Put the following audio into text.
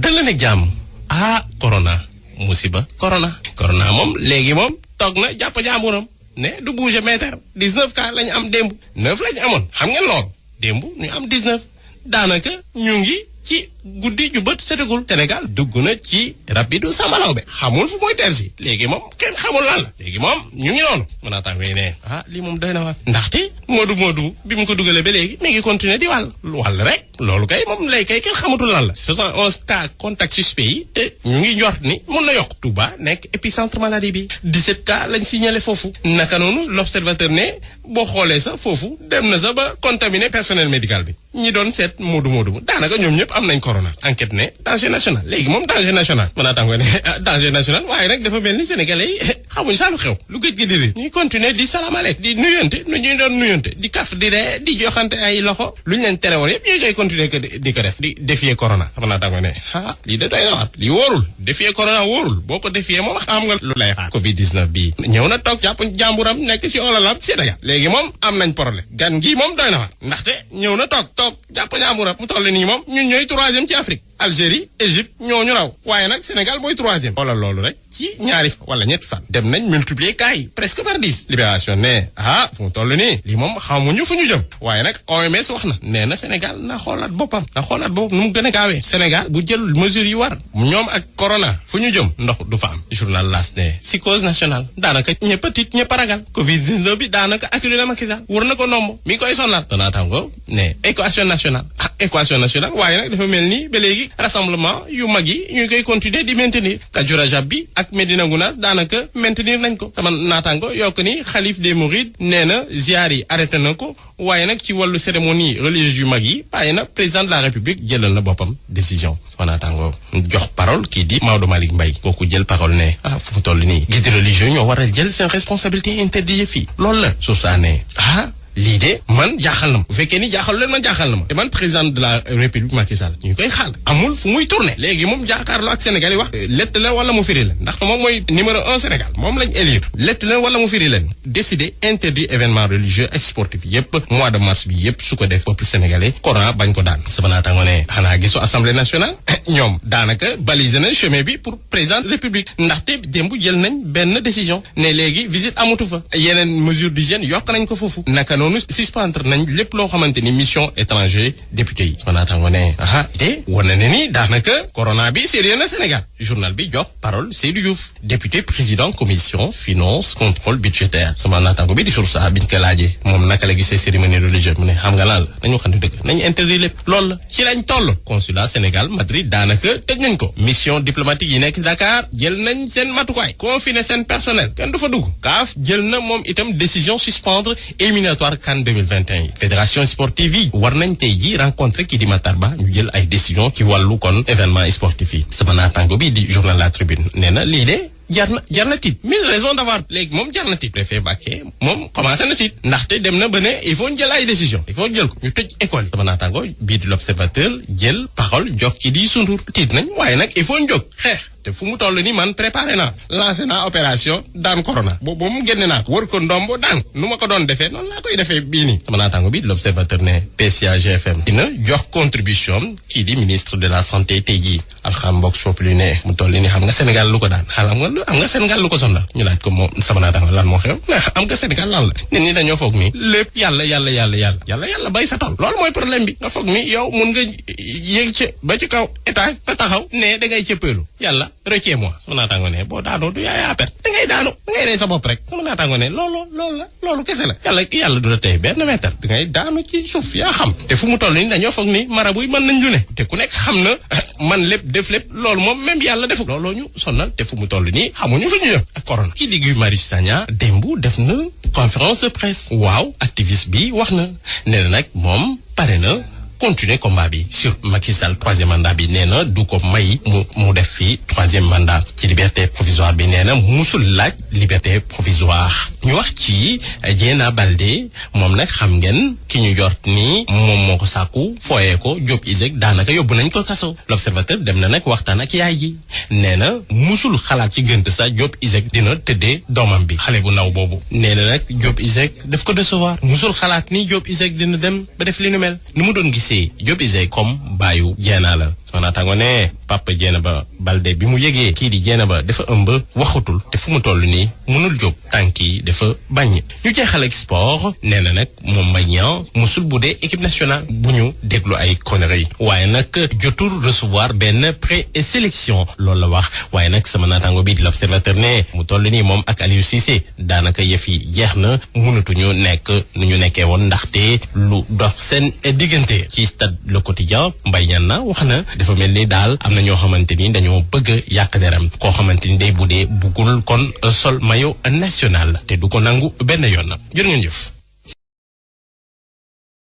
dal la ne jàmm corona musiba corona moom léegi moom toog na jàpp jàmburam ne du bouger mètre 19 cas lañu am démb 9 lañu amoon xam ngeen loolu démb ñu am 19 daanaka ñu ngi ci guddi ju bët setagul Sénégal dugg na ci rapidu Sambalaw be xamul fu mooy teer si léegi moom kenn xamul lan la léegi moom ñu ngi noonu mën naa tàngooy ne lii moom doy na waar ndaxte Modou bi mu ko dugalee ba léegi mi ngi continuer di wàll rek loolu kay moom lay kay kenn xamatul lan la 71 cas contact suspect yi te ñu ngi njort ni mun na yokk Touba nekk épicentre maladie bi 17 cas lañ signalé foofu naka noonu l'observateur ne boo xoolee sax foofu dem na sax ba contaminé personnel médical bi ñi doon seet Modou daanaka ñoom ñëpp am nañ corona enquête ne danger national léegi moom danger national mën naa tàngoo ne danger national waaye nag dafa mel ni sénégalais yi xamuñ saa lu xew lu gëj gi diri ñuy continuer di salaamaalek di nuyante nu ñuy doon nuyante di kaf di ree di joxante ay loxo lu ñu leen tere woon yëpp ñuy koy continuer que di ko def di défier corona mën naa tàngoo ne lii da doy na waat lii wóorul défier corona wóorul boo ko défier moom xam nga lu lay xaar covid 19 bii ñëw na toog jàpp jàmburam nekk ci olalam Sénégal léegi moom am nañ problème gan gi moom doy na waat ndaxte ñëw na toog jàpp jàmburam mu toll nii moom ñun ñooy 3e ci Afrique Algérie Égypte ñoo ñu raw waaye nag Sénégal mooy 3e wala loolu rek ci ñaari wala ñetti fan dem nañ multiplier cas yi presque par 10 libération ne fu mu toll nii lii moom xamuñu fu ñu jëm waaye nag OMS wax na nee na Sénégal na xoolaat boppam nu mu gën a gaawee Sénégal bu jël mesures yi war ñoom ak corona fu ñu jëm ndox du fa am journal L'As ne psychose nationale daanaka ñëpp a tiit ñëpp a ragal covid 19 bi daanaka acculé na Macky Sall war na ko nomb mi koy sonal donatango ne équation nationale waaye nag dafa mel ni ba léegi rassemblement yu mag yi ñu koy continuer di maintenir Kazu Rajab bi ak Medina Gounass daanaka maintenir nañ ko sama naataango yokk ni xalif des mourides nee na ziar yi arrêté na ko waaye nag ci wàllu cérémonie religieuse yu mag yi bàyyi na président de la république jëlal na boppam décision sama naataango jox parole kii di Maodo Malick Mbaye kooku jël parole ne fu mu toll nii guide religieux ñoo war a jël seen responsabilité interdit fii loolu la soo saa ne lii de man jaaxal na ma bu fekkee ni jaaxal leen man jaaxal na ma te man président de la république Macky Sall ñu koy xaal amul fu muy tourner léegi moom jaakaarloo ak Sénégal yi wax lett leen wala mu firi leen ndaxte moom mooy numéro 1 Sénégal moom lañ élire lett leen wala mu firi leen décider interdit événement religieux ak sportif yépp mois de mars bi yépp su ko def peuple sénégalais corona bañ ko daan sama naataango ne xanaa gisu assemblée nationale ñoom daanaka baliser nañ chemin bi pour président de la république ndaxte démb jël nañ benn décision ne léegi visite amatu fa yeneen mesure d'hygiène yokk nañ ko foofu naka noonu suspendre nañ lépp loo xamante ni mission étranger député yi sama naataango ne de wane na ni daanaka corona bi sérieux na Sénégal journal bi jox parole Seydou Diouf député président commission finance contrôle budgétaire sama naataango bi di source biñ ko laajee moom naka la gisee cérémonie religieuse mu ne xam nga lan la nañu xam ne dëgg nañu interdit lépp loolu la ci lañ toll consulat Sénégal Madrid daanaka tëj nañ ko mission diplomatique yi nekk Dakar jël nañ seen matukaay confiné seen personnel kenn du fa dugg CAF jël na moom itam décision suspendre éliminatoire CAN 2021 yi fédération sportive yi war nañ tey ji rencontré kii di Matar Ba ñu jël ay décision ci wàllu kon événement sportif yi sama naataango bi di journal La Tribune nee na lii de jar na tiit mille raisons d'avoir léegi moom jar na tiit préfet Mbacké moom commencé na tiit ndaxte dem na ba ne il faut ñu jël ay décision il faut jël ko ñu tëj école yi sama naataango bii di l'observateur jël parole jog ci di sundur tiit nañ waaye nag il faut ñu jóg xeex te fu mu toll ni man préparé naa lancé naa opération daan corona boobu mu génne naa ko wër ko ndombo daan nu ma ko doon defee noonu laa koy defee bii nii sama naataango bi l'observateur ne PCA GFM dina jox contribution kii di ministre de la santé tey jii alxam box populi ne mu toll ni xam nga Sénégal lu ko daan am nga Sénégal lu ko sonal ñu laaj ko moom sama naataango lan moo xew am nga Sénégal lan la nit ñi dañoo foog ni lépp yàlla bay sa tool loolu mooy problème bi nga foog ni yow mun nga yéeg ci ba ci kaw étage nga taxaw ne da ngay cëppeelu yàlla retiens-moi sama naataango ne boo daanoo du yaay perte da ngay daanu da ngay rey sa bopp rek sama naataango ne loolu kese la yàlla du la tey benn mètre da ngay daanu ci suuf yaa xam te fu mu toll ni dañoo foog ni marabu yi mën nañ lu ne te ku nekk xam na man lépp def lépp loolu moom même yàlla defu looloo ñu sonal te fu mu toll nii xamuñu fu ñu jëm ak corona kii di Guy Marius Sagna démb def na conférence de presse waaw activiste bi wax na nee na nag moom pare na continuer combat bi sur Macky Sall 3e mandat bi nee na du ko may mu def fii 3e mandat ci liberté provisoire bi nee na musul laaj liberté provisoire ñu wax ci Dieyna Baldé moom nag xam ngeen ki ñu jort ni moom moo ko sàkku fooyee ko Diop Iseg daanaka yóbbu nañ ko kaso l'observateur dem na nag waxtaan ak yaay ji nee na musul xalaat ci gënt sa Diop Iseg dina tëddee doomam bi xale bu ndaw boobu nee na nag Diop Iseg daf ko décevoir musul xalaat ni Diop Iseg dina dem ba def li nu mel ni mu doon gisee Diop Iseg comme baayu Dieyna la soo naataango ne Papa Dieynaba Baldé bi mu yëgee kii di Dieynaba dafa ëmb waxatul te fu mu toll nii mënul jóg tànk yi dafa bañ. ñu jeexal ak sport nee na nag moom Mbaye Niang musul bu dee équipe nationale bu ñu déglu ay conneries waaye nag jotul recevoir benn pré-sélection loolu la wax waaye nag sama naataango bi di l'Observateur ne mu toll nii moom ak Aliou Cissé daanaka yëf yi jeex na mënatuñu nekk nu ñu nekkee woon ndaxte lu dox seen diggante. ci stade Le Quotidien Mbaye Niang na wax na dafa mel ni daal am na ñoo xamante ni dañoo bëgg yàq deram koo xamante ni day bu dee buggul kon sol maillot national te du ko nangu benn yoon jërë ngeen jëf.